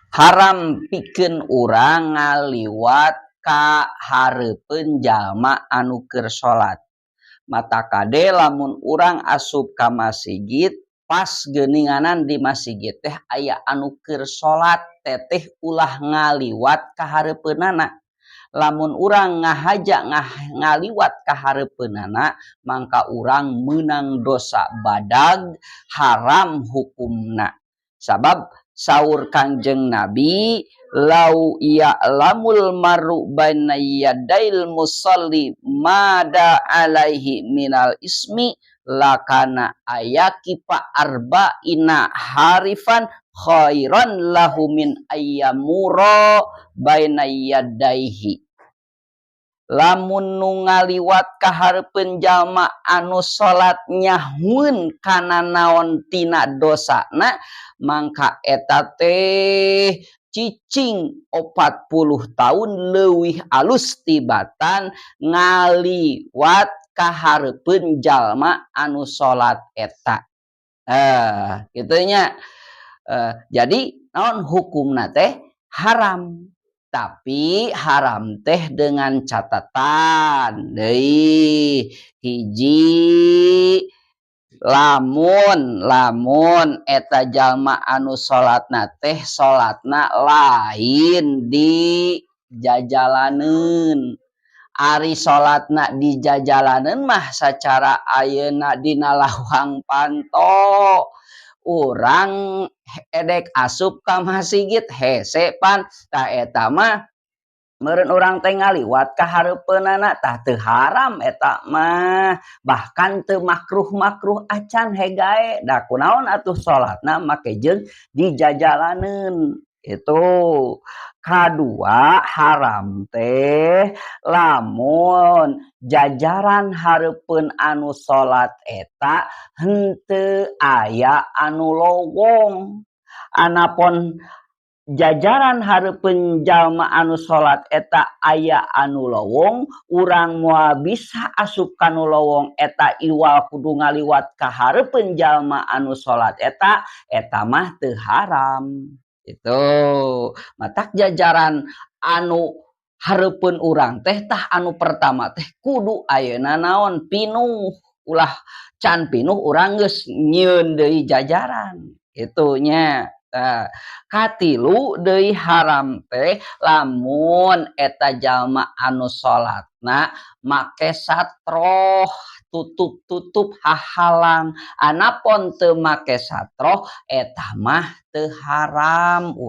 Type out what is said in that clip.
Haram pikeun urang ngaliwat ka hareupeun jalma anu keur salat. Mata kade lamun urang asup ka masjid, pas geuninganan di masjid teh aya anu keur salat, teteh ulah ngaliwat ka hareupeunana. Lamun urang ngahaja ngaliwat ka hareupeunana, mangka urang meunang dosa badag, haram hukumna. Sabab saur Kangjeng Nabi, "Lau ya'lamul mar'u baina yadail musalli mada alaihi minal ismi lakana ayakifa arba'ina harifan khairan lahu min ayyamura baina yadaihi." Lamun nu ngaliwat ka hareupeun jalma anu salat nyahueun kana naon tina dosana, mangka eta teh cicing 40 tahun leuwih alus tibatan ngaliwat ka hareupeun jalma anu salat eta. Kitu nya. Jadi naon hukumna teh? Haram. Tapi haram teh dengan catatan deui. Hiji, lamun lamun eta jalma anu salatna teh salatna lain di jajalaneun. Ari salatna di jajalaneun mah sacara ayeuna dina lawang panto, urang edek asup ka masjid hese pan, tah eta mah meureun urang teh ngaliwat ka hareupeunana, tah teu haram eta mah, bahkan teu makruh-makruh acan, hegae da kunaon atuh salatna make jeung di jajalaneun itu. Kadua, haram teh lamun jajaran hareupeun anu salat eta henteu aya anu lowong. Anapon jajaran hareupeun jalma anu salat eta aya anu lowong, urang moal bisa asup kanu lowong eta iwal kudu ngaliwat ka hareupeun jalma anu salat eta, eta mah teu haram. Itu matak jajaran anu hareupeun urang teh, tah anu pertama teh kudu ayeuna naon, pinuh. Ulah can pinuh urang geus nyieun deui jajaran itu nya. Tah, katilu deui, haram teh lamun eta jalma anu salatna make satroh, tutup-tutup hahalang. Anapon teu make satroh, eta mah teu haram urang.